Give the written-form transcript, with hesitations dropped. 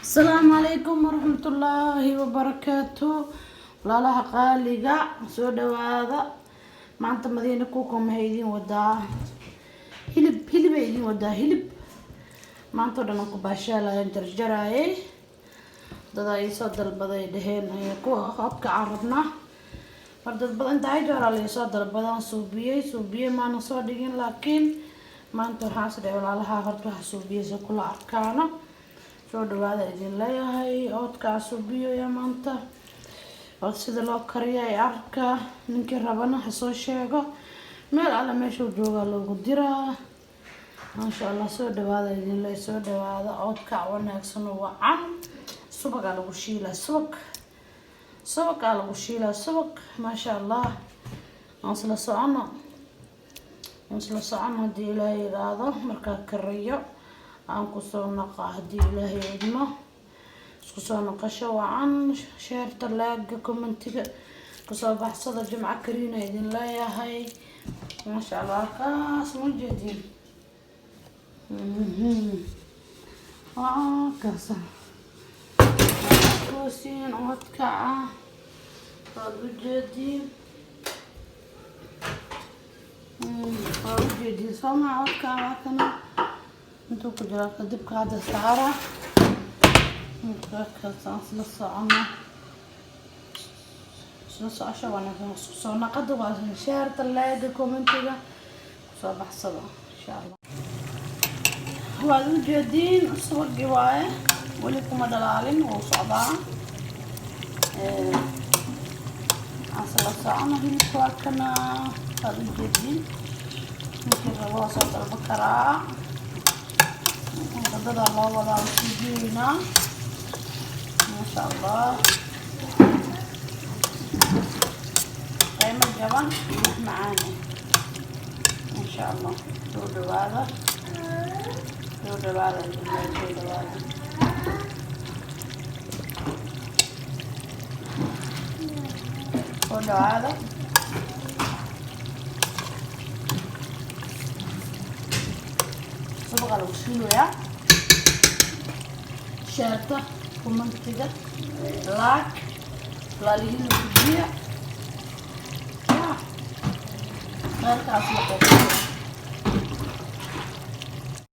Asalaamu calaykum waraxmatullaahi wabarakaatu. Walaalaha qaaliga, soo dhawaada. Maanta Madiina Kuka maxay idiin wadaa? Hilib, hilibay idiin wadaa, hilib. Maanta oo dhan aan ku baashaalayaan, jarjaraayay. Dadaa iisoo dalbaday, dheheen kuwa habka aan rabnaa. Mar dad badan inta jeeraa la iisoo dalbadaan, suubiyey, suubiyey, maana soo dhigin, laakiin maanta waxaan is dhahay walaalaha horta waxa suubiyeysa kula arkaano. Soo dhawaada idin leeyahay. Oodkaa suubiyoya maanta oo sida loo kariya ay arka. Ninkii rabana ha soo sheego, meel alle meeshuu joogaa loogu diraa, maasha Allah. Soo dhawaada idin leeyahay, soo dhawaada. Oodkac wanaagsan oo wacan, subagaa lagu shiilaa, subag, subagaa lagu shiilaa, subag, maasha Allah. Aan isla socono, aan isla socono. Haddii Ilaahay yiraahdo, markaa kariyo aan kusoo naqa, haddii Ilaahay idmo. Isku soo naqasho wacan. Share-ta, like-ga, comment-iga kasoo baxsada. Jimco kariina idin leeyahay, maasha Allah. Kaas ma jeedin? Waa kaasa koosiin oodkaca, waad ujeediin, waa ujeediin soo maa? Oodkaca waa kana, intuu ku jiraa kadibka hadda saara. Markaas isla socono, isla socosho wanaagsan. Isku soo naqada waa share-ta, like-ga, comment-iga kusoo baxsada, insha Allah. Waad ujeediin, subagii waaye, weli kuma dhalaalin, wuu socdaa. Aan isla socono. Hilibka waa kana, waad ujeediin. Ninkii rabo waa soo dalba karaa. Wadada loo wadaa, suujiyeynaa, maasha Allah. Qiimo jaban iyo wax macaan ah, insha Allah. Soo dhawaada, soo dhawaada, soo dhawaada, soo dhawaada. Subaqa lagu shiilayaa. Share-ta, comment-iga, like, walaalihiina gujiya ya kheyrkaas la qeybsado.